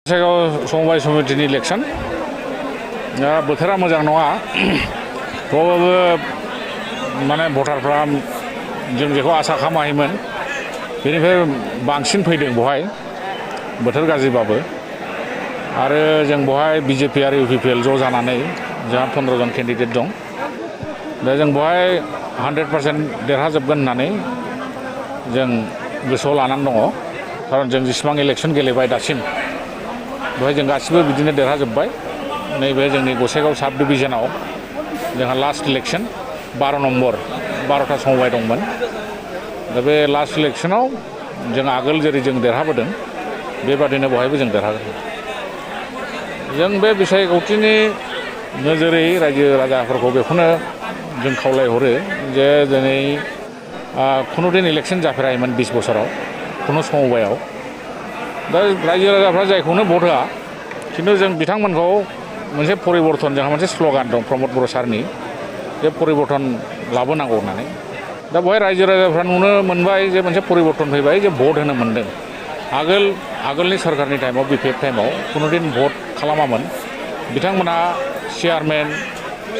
समबाय समितिनि election बोथोरा मोजां नङा थेवबाबो माने भटारफ्रा जों जेखौ आसा खालामाखैमोन बेनिफ्राय बांसिन फैदों बहाय बोथोर गाज्रिबाबो आरो जों बहाय बीजेपी आरो यूपीपीएल ज' जानानै जोंहा 15 जन केन्डिडेट दं दा जों बहाय 100% देरहाजोबगोन होननानै जों गोसोआव लानानै दङ खारन जों जेसेबां इलेक्शन गेलेबाय दासिम बेवहाय जों गासिबो बिदिनो देरहाजोब्बाय नैबे जोंनि गसाइगाव साब डिभिजनाव जोंहा लास्ट इलेक्शन 12 नम्बर 12टा समबाय दंमोन दा बे लास्ट इलेक्शनाव जों आगोल जेरै जों देरहाबोदों बेबादिनो बहायबो जों देरहागोन जों बे बिसायख'थिनि नोजोरै रायजो राजाफोरखौ बेखौनो जों खावलायहरो जे दिनै खुनु दिन इलेक्शन जाफेराखैमोन 20 बोसोराव खुनु समबायाव दा रायजो राजाफ्रा जायखौनो भट होआ खिन्थु जों बिथांमोनखौ मोनसे परिबर्तन जोंहा मोनसे स्ल'गान दं प्रमद बर' सारनि बे परिबर्तन लाबोनांगौ होननानै दा बेवहाय रायजो राजाफ्रा नुनो मोनबाय जे मोनसे परिबर्तन फैबाय जे भट होनो मोनदों आगोलनि सोरखारनि टाइमाव बिपिएफ टाइमाव खुनु दिन भट खालामामोन बिथांमोना चेयारमेन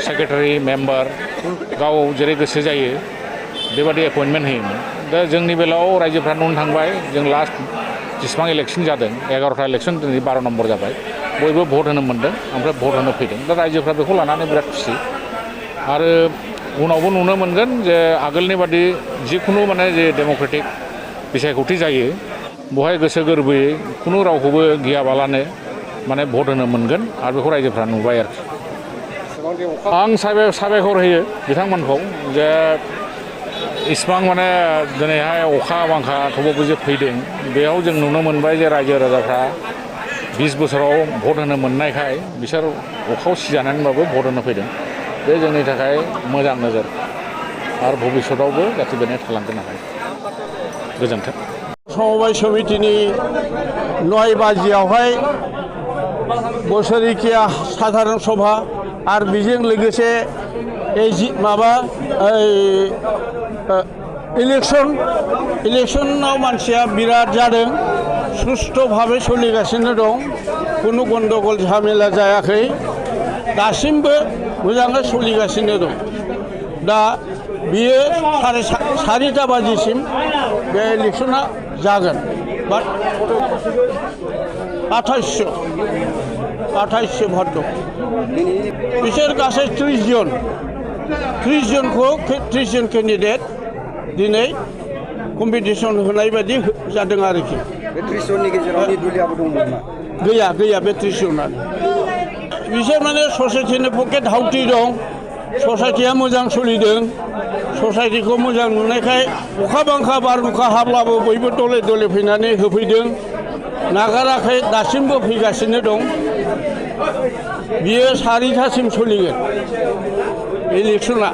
सेक्रेटारि मेम्बार गाव जेरै गोसो जायो बेबादि एपइन्टमेन्ट होयोमोन दा जोंनि बेलायाव रायजोफ्रा नुनो थांबाय जों लास्ट जेसेबां इलेक्शन जादों 11टा इलेक्शन दिनै 12 नम्बर जाबाय बयबो भट होनो मोनदों ओमफ्राय भट होनो फैदों दा रायजोफ्रा बेखौ लानानै बिराद खुसि आरो उनावबो नुनो मोनगोन जे आगोलनि बादि जिखुनु माने जे डेम'क्रेटिक बिसायख'थि जायो बहाय गोसो गोरबोयै खुनु रावखौबो गियाबालानो माने भट होनो मोनगोन आरो बेखौ रायजोफ्रा नुबाय आरोखि आं साबायखर होयो बिथांमोनखौ जे इसिबां माने दिनैहाय अखा बांखा थेवबाबो जे फैदों बेयाव जों नुनो मोनबाय जे रायजो राजाफ्रा 20 बोसोराव भट होनो मोननायखाय बिसोर अखायाव सिजानानैबाबो भट होनो फैदों बे जोंनि थाखाय मोजां नोजोर आरो भबिष्यतावबो जाहाथे बेनो थालांगोन आरो गोजोन्थों समबाय समितिनि 9 बाजियावहाय बोसोरिखिया साधारन सभा आरो बेजों लोगोसे इलेक्शनाव मानसिया बिराद जादों सुस्थ' भाबै सोलिगासिनो दं खुनु गन्दगल झामेला जायाखै दासिमबो मोजाङै सोलिगासिनो दं दा बियो 4:30 बाजिसिम बे इलेक्शना जागोन बाट 2800 भट दं बिसोर गासै 30 जन केन्डिडेट दिनै कम्पिटिसन होनाय बायदि जादों आरोखि बे 30 जननि गेजेराव निदुलियाबो दंमोन नामा गैया बे 30 जनानो बिसोर माने ससाइटिनि पकेट हाउथि दं ससाइटिया मोजां सोलिदों ससाइटिखौ मोजां नुनायखाय अखा बांखा बारहुंखा हाब्लाबो बयबो दले दले फैनानै होफैदों नागाराखै दासिमबो फैगासिनो दं बियो 4टासिम सोलिगोन इलेक्शना